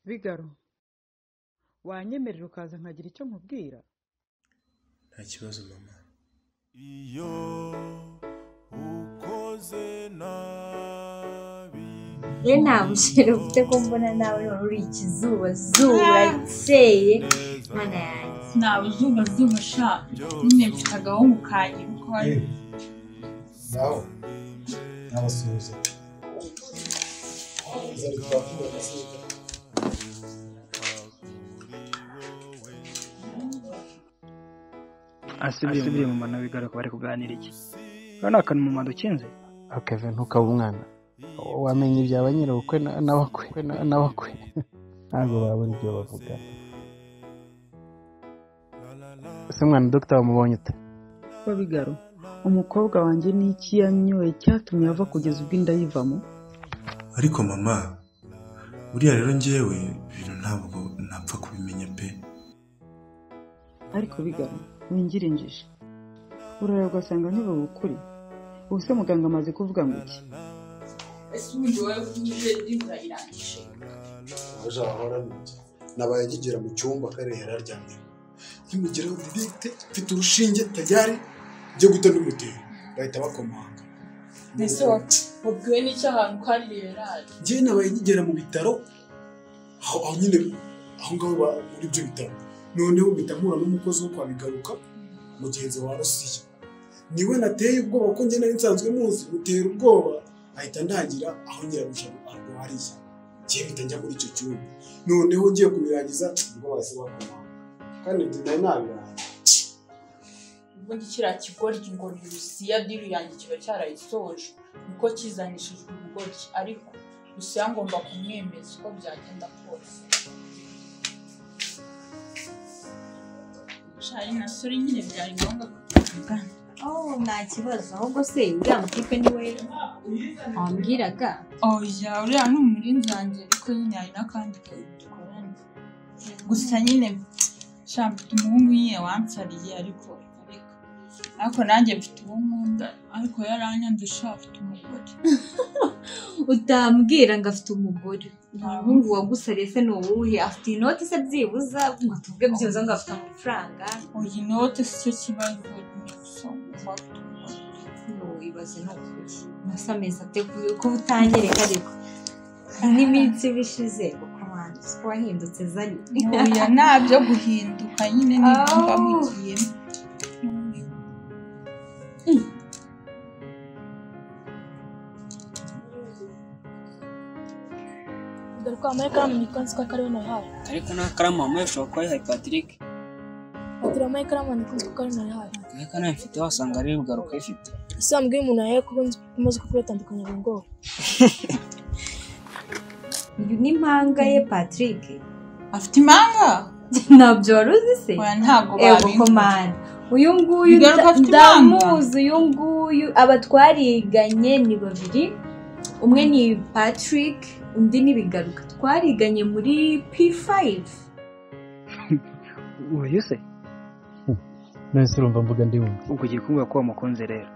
Bigaro, wanyemerera ukaza nkagira icyo nkubwira? Nta kibazo mama. Iyo ukoze nabi Ye, nta mushere ufite ko mbona nawe none uri ikizuba zuba rikeye, Mana yanjye. Ntawe zuba zuba sha, nyine mfite agahungu kanjye kuko ari Nawe nabasuhuza. Zari twakubona se? Asubiye mu mana, bigaruka bari kuganira iki? Urabona akantu mu manda ukinze. Kevin, ntukaba umwana, wamenya ibya ba nyirabukwe n'abakwe ntabwo babura ibyo bavuga. Ese mwana, dogita wamubonye ute? Bigaro, umukobwa wanjye ni iki yanyoye cyatumye ava kugeza ubwo inda yivamo? Ariko mama, buriya rero njyewe ibintu ntabwo napfa kubimenya pe. Ariko Bigaro, wingira injiji, urareba ugasanga ntibabe ukuri. Ubu se muganga amaze kuvuga ngo iki? Ese ubundi wowe uje urayirangije? Aje ahora n'ibyo. Nabaye nkigera mu cyumba, karere yararyamye. Nkimugeraho direct, mfite urushinge tayari njye guhita ndumutera, bahita bakomanga. Mbese wabwiwe n'icyo ahantu ko ari yarari? Njye nabaye nkigera mu bitaro aho nyine, aho ngaho muri ibyo bitaro, noneho mpita mpura n'umukozi wo kwa Bigaruka, mugenzi wa Rusiya. Niwe nateye ubwoba ko njye nari nsanzwe muzi, mutera ubwoba ahita ndangira aho nyirabuja arwariye. Njye mpita njya muri icyo cyumba, noneho ngiye kubirangiza ubwo bahise bakomanga, kandi ibyo nari nabirangije. Ubundi kiriya kigoryi ngo ni Rusiya, deal yanjye kiba cyarayisoje niko kizanishijwe ubugoryi, ariko Rusiya ngomba kumwemeza uko byagenda kose. Shari na sori, nyine byari ngombwa ko tuvugana. Oh, nta kibazo. Ahubwo se uriya mutipe niwe wambwiraga? Oya, uriya ni umurinzi wanjye, ariko nyine hari n'akandi kazi dukorana. Gusa nyine sha, mfite umuhungu nyine wansariye, ariko reka, ariko nanjye mfite uwo nkunda, ariko yaranyanze sha, afite umugore. Utambwira ngo afite umugore! Umuhungu wagusariye se ni uwuhe? Afite inoti se byibuza, ngo tuvuge byibuza ngo afite amafaranga? Oya, inote si cyo kibazo, ni gusa ngo afite umugore. No, ibaze, ni ukuri nasa amezi ate ko utanyereka, ariko n'iminsi iba ishize uko wanjye ko wahindutse zari. Oya, ntabyo guhinduka nyine, ni ibyo mba mugiyemo. Dore ko wampaye ikaramu nitwa nzi ko ariwe nayihaye. Ariko nta karamu wamuhaye, ushobora kuba wayihaye Patrick. Patrick wampaye ikaramu nitwa nzi ko ariwe nayihaye. Ariko nawe mfite, wasanga ari bugaruka ayifite. Ese wambwiye umuntu yahaye, kuko nzi umaze kubatandukanya bingoye. Uyu ni impanga ye Patrick. Afite impanga? Ntabyo wari uzi se? Oya, ntabwo Ego babimbwiye. Komana, uyu nguyu Bigaruka afite impanga? Ndamuzi uyu nguyu, aba twariganye ni babiri, umwe ni Patrick, undi ni Bigaruka, twariganye muri P5. Uyu se? None se urumva mvuga ndi wumva? Ubwo ugiye kumbwira ko wamukunze rero?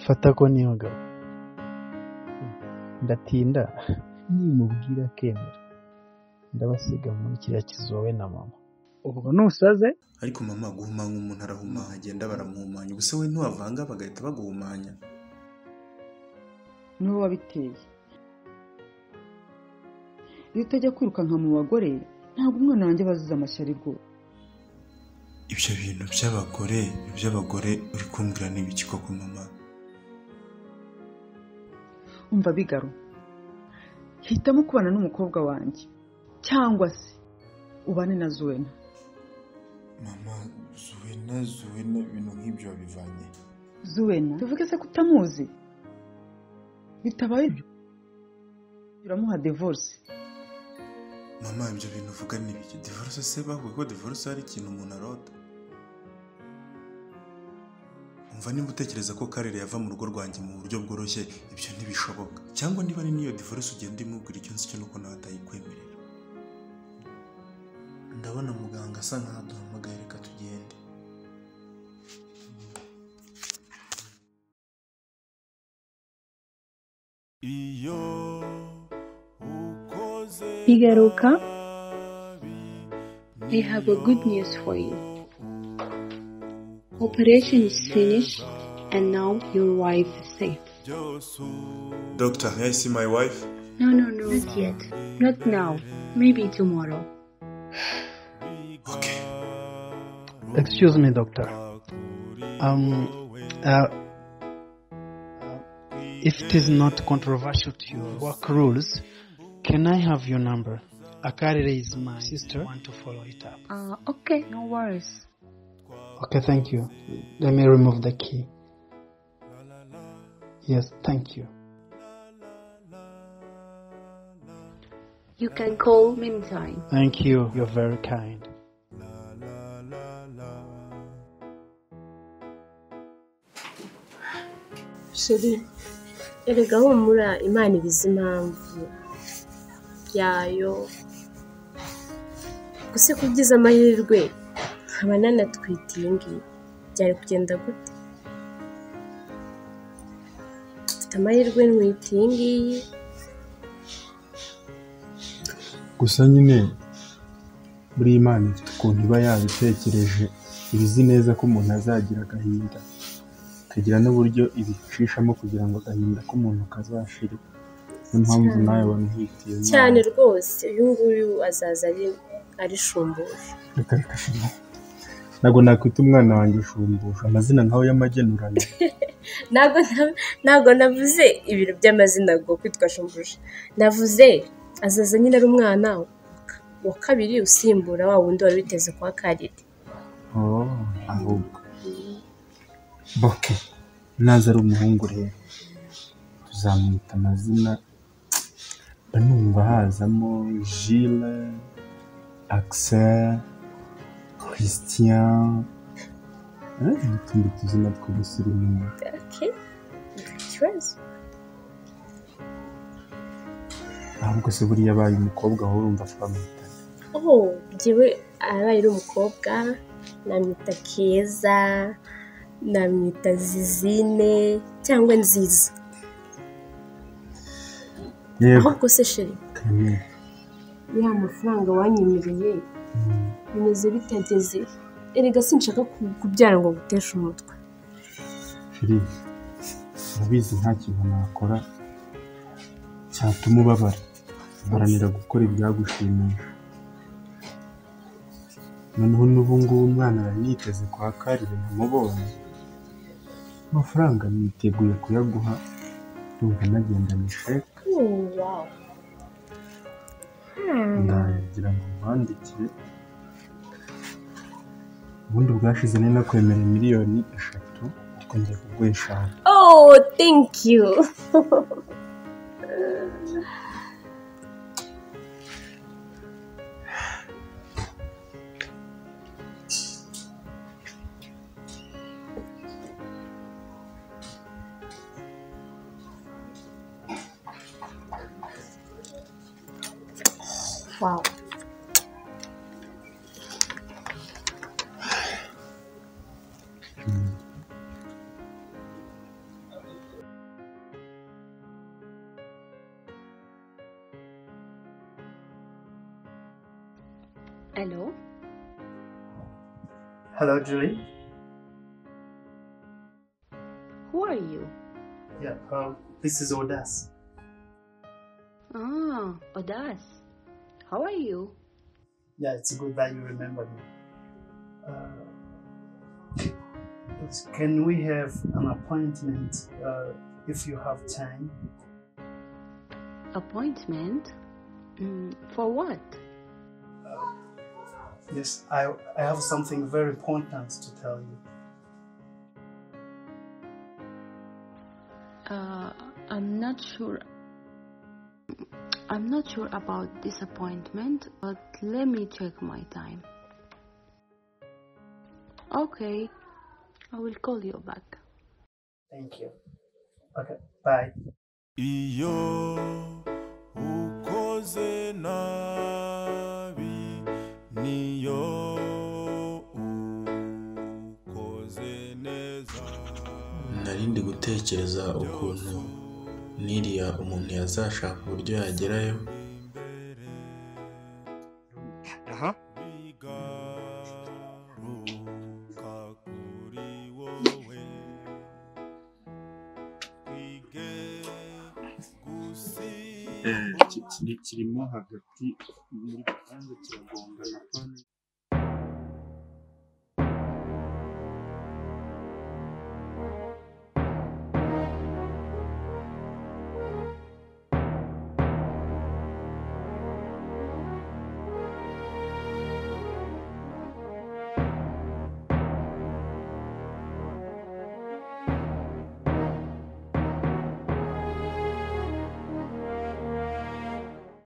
Fata ko niyo ngabo ndatinda, nimubwira akemera ndabasiga muri kiriya kizu wowe na mama. Ubwo nusaze. Ariko mama, guhumanya umuntu arahumanya, agenda baramuhumanya, ubuse we ntiwavanga bagahita baguhumanya? Niwe wabiteye. Iyo utajya kwirukanka mu bagore, ntabwo umwana wanjye aba azize amashyari rwose. Ibyo bintu by'abagore uri kumbwira ni ibiki koko mama? Umva Bigaro, hitamo kubana n'umukobwa wanjye cyangwa se ubane na Zuwena. Mama, Zuwena, Zuwena, ibintu nk'ibyo wabivanye? Zuwena tuvuge se ko utamuzi? Bitabaye ibyo uramuha divorce. Mama, ibyo bintu uvuga ni ibiki? Divorce se bavuga ko divorce ari ikintu umuntu arota? Umva, nimba utekereza ko Karere yava mu rugo rwanjye mu buryo bworoshye, ibyo ntibishoboka. Cyangwa niba ari n'iyo divorce ugenda imubwira, icyo nzi cyo nuko nawe atayikwemerera. Ndabona muganga asa nkaho aduhamagaye, reka tugende. Iyo uko Bigaruka, I have a good news for you. Operation is finished and now your wife is safe. Doctor, may I see my wife? No, not yet. Not now. Maybe tomorrow. Okay. Excuse me, doctor. If it is not controversial to your work rules, can I have your number? Akarere is my sister. I want to follow it up. Okay, no worries. Okay, thank you. Let me remove the key. Yes, thank you. You can call meantime. Thank you. You're very kind. Chérie, erega humura Imana ibizi impamvu yayo. Gusa ko ugize amahirwe nkaba nanatwite iyi ngiyi, byari kugenda gute? Mfite amahirwe ntwite iyi ngiyi. Gusa nyine buri Imana ifite ukuntu iba yabitekereje, ibizi neza ko umuntu azagira agahinda, ikagira n'uburyo ibicishamo kugira ngo agahinda k'umuntu kazashire. Niyo mpamvu nawe wamwihitiye umwana. Cyane rwose, uyu nguyu azaza ari Shumbusho. Reka reka shima. Ntabwo nakwita umwana wanjye Shumbusho, amazina nkaho y'amagenurano. Ntabwo navuze ibintu by'amazina ngo kwitwa Shumbusho. Navuze azaza nyine ari umwana wa kabiri usimbura wa wundi wari witeze kwa Karire. Oh, ahubwo. Boke, naza ari umuhungu rero tuzamwita amazina mba numva hazamo Gilles, Axel, Christian, n'utundi tuzina tw'udusirimu. Okay, nta kibazo. Ahubwo se buriya abaye umukobwa wowe urumva twamwita? Oh, njyewe abaye ari umukobwa namwita Keza, namwita Zizine cyangwa Nziza. Yego. Ahubwo se chérie, ya mafaranga wanyemereye bimeze bitageze. Erega sinshaka kubyara ngo nguteshe umutwe. Chérie, urabizi nta kintu nakora cyatuma ubabara. Mparanira gukora ibyagushimisha. Noneho n'ubu ngubu umwana araniteze kwa Karire ntamubonye. Amafaranga niteguye kuyaguha, ndumva nagendanye sheke. Wow. Ndagira ngo nkwandikire. Ubundi bwashize nari nakwemereye 3 miliyoni, ariko ngiye kuguha 5. Oh, thank you. Wow. Hello? Hello, Julie. Who are you? Yeah, this is Odas. Ah, Odas. How are you? Yeah, it's good that you remember me. Can we have an appointment if you have time? Appointment? For what? Yes, I have something very important to tell you. I'm not sure. I'm not sure about this appointment, but let me check my time. Okay, I will call you back. Thank you. Okay, bye. Iyo ukoze nabi niyo ukoze neza. Narindi gutekereza ukuntu niriya umuntu yazashaka uburyo yagerayo, Kirimo hagati muri gahanga kiragongana.